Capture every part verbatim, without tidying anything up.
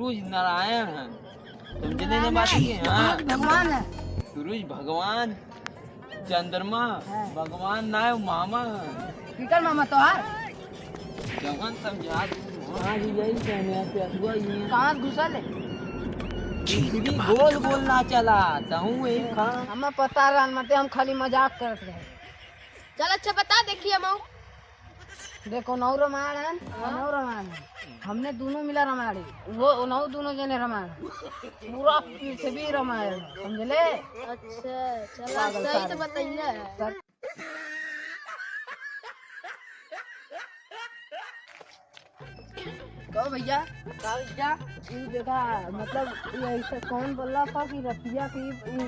सूरज नारायण है, समझले ना बात के? हाँ, भगवान है। सूरज भगवान, चंद्रमा हाँ। भगवान ना है, मामा है। किकर मामा तोहार? जवन समझा तू, हाँ जी, यही कहने हैं, प्यासुआ ही है। कहाँ घुसल है? पृथ्वी गोल गोल ना चला, तहूँ वही खा। हमें पता रहन, मते हम खाली मजाक करत रहे। चल अच्छा बता, देखिए हम। देखो, नौ रामायण है, हाँ। नौ रामायण है। हमने दोनों मिला रामायण है। वो, वो नौ दोनों जने रामायण है। पूरा पृथ्वी रामायण है, समझले? अच्छा, चला, पागल सही तो सारे। बताइए। सर। कहो भैया, का भैया? ई देखा, मतलब, ई ऐसे कौन बोला था कि रतिया की, ई,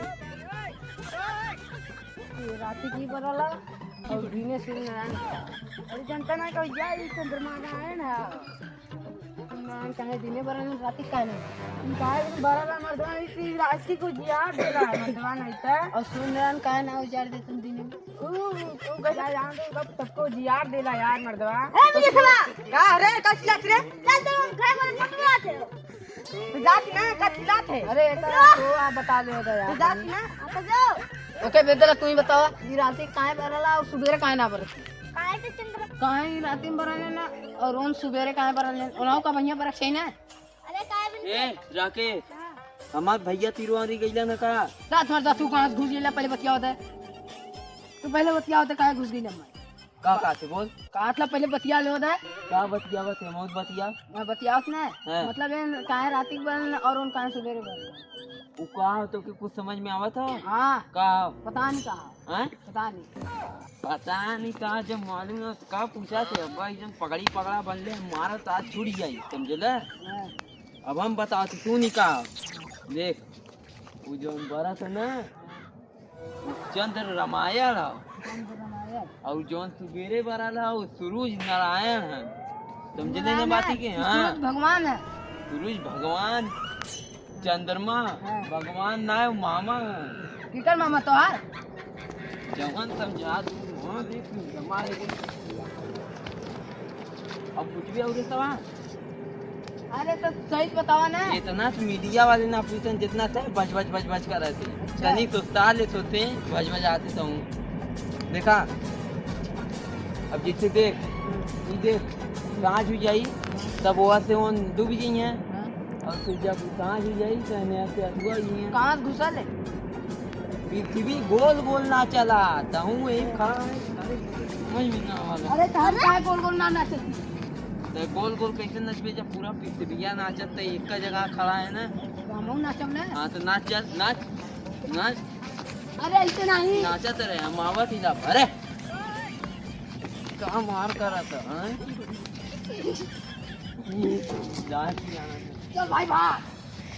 ई राती की बरला और दिने सूर्य नारायण का। अरे जनता ना कहो भैया, ई चंद्रमा नारायण है। नारायण काहे दिने बरला, राती काहे नहीं? ई काहे बरला मर्दवा, ई राती को जिया दे रहा है मर्दवा नहीं तो। और सूर्य नारायण काहे ना उजाड़ दे तुम दिने में? ऊ, ऊ गजा जान दे, सब सबको जियार देला यार मर्दवा। ए, मुझे खड़ा। का रे, का चिल्लात रे? चल तो घर वाले पटवा थे। तो जात ना, का चिल्लात है? अरे, एक तो आप बता दे दो यार। तो जात ना। हाँ, तो जाओ। ओके, बेदला, तू ही बतावा, ई राती काहे बरला और सुबेरे काहे ना बरला? काहे तो चंद्र काहे ई राती में बरला ना, और उन सुबेरे काहे बरला? उनाऊ का बढ़िया बरक चाहिए ना? अरे, काहे बिन ए, राकेश, हाँ। हमार भैया तीरो आरी गइला न का? रात भर जा, तू कहाँ घुस गइला, पहले बतियावत है। तू पहले बतियावत है, काहे घुस गइला हमार? का, का थे बोल? का मतलब पहले बतिया लेवत है? का बतियावत है, मौत बतिया? मैं बतियावत ना। हाँ। मतलब एन काहे राती के बन और उन काहे सुबेरे बन? उ का हो तो कि कुछ समझ में आवत हो? हाँ। का हो? पता नहीं का हो। हैं? पता नहीं। पता नहीं कहाँ जब मालूम है, का पूछा थे? अब्बा, ई जन पगड़ी पगड़ा बनले, मारत आज छूट जाई, समझले? हाँ। अब हम बताओ तो तू नहीं कहा। देख, वो जौन बरत है ना, चंद्र रामायण है। चंद्र रामायण। और जौन सुबेरे बरल है, वो सूरज नारायण है। समझले ना नारायण बात है, के? हाँ। सूरज भगवान है। सूरज भगवान। चंद्रमा, हाँ। भगवान ना है, मामा है। किकर मामा तोहार? जवन समझा तू, वहाँ देख, जमा है कि। अब कुछ भी और सवा? अरे तो सही बतावा ना। इतना तो मीडिया वाले ना पूछन, जितना थे बज बज बज बज कर रहते। अच्छा। तनी तो ताले सोते बज बज आते तो हूँ। देखा, अब जैसे देख, ये देख, सांझ हो जाई, तब वहाँ से वन डूब जाई हैं। हाँ। और फिर जब सांझ हो जाई, तो एने से अथुआ ही हैं। कहाँ घुसल है? पृथ्वी गोल गोल ना चला, तहूँ वही खड़ा है। अरे, समझ में ना आवा। अरे, तो हम काहे गोल गोल ना नाचत? तो गोल गोल कैसे नचबे, जब पूरा पृथ्विया नाचत, तो एक का जगह खड़ा है ना? तो हमहूँ नाचब ना। हाँ, तो नाच, चल, नाच, नाच। अरे, ऐसे नहीं। नाचत रहे, हम आवत ही ना। अरे, का मार करा था, हाँ? जाए की जाना था। चल भाई, भाग।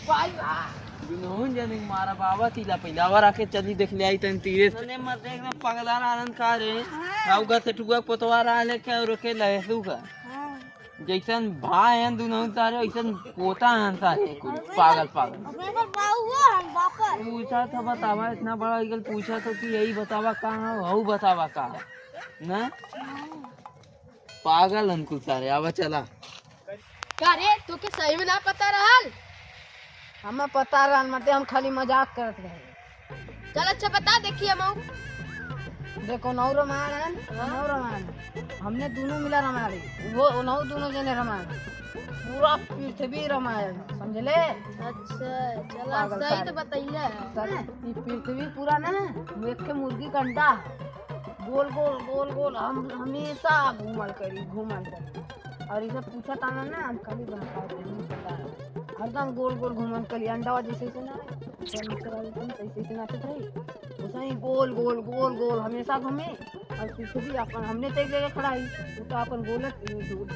भाई, भाग। दुनों जने के मारा बाबा तीला पहले आवा राखे चली देख ले आई तन तीरे। तने मर देख ना पगला रहन का रे। हाँ। हाउ घर से टुआ पोतवा रहा लेके और के लहसू का। हाँ। जैसन भाई हैं दुनों सारे, वैसन पोता हैं सारे कुल। पागल, पागल। अपने पर बाऊ हुआ हम बापर। पूछा था बतावा, इतना बड़ा इगल पूछा था कि यही बतावा कहाँ हो, हऊ बतावा कहाँ हो। ना? पागल हन कुल सारे, आवा चला। का रे, तोके सही में ना पता रहल? हमें पता रहल, मते हम खाली मजाक करत रहे। चल अच्छा बता, देखिए हम। देखो, नौ रामायण है, हाँ। नौ रामायण। हमने दोनों मिला रामायण, वो नौ दोनों जने रामायण। पूरा पृथ्वी रामायण, समझले? अच्छा, चला, पागल सही सारे। तो बतैले है। सर, ई पृथ्वी पूरा ना, वो एक ठे मुर्गी का अंडा है। गोल, गोल, गोल, गोल, हम हमेशा घूमल करी, घूमल करी। और ई सब पूछत आना ना, हम खाली बहकावत रही, पता है। हरदम गोल, गोल घूमल करी, अंडा जैसे, जैसे ना, जब निकल आई थी, तैसे, तैसे नाचत रही। वैसे ही गोल, गोल, गोल, गोल हमेशा घूमे। और पीछे भी अपन, हमने तो एक जगह खड़ा ही, वो तो अपन गोलत,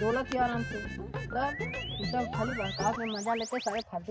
डोलत ही आराम से। तब ई सब खाली बहकावत में मजा लेते, सारे फालतू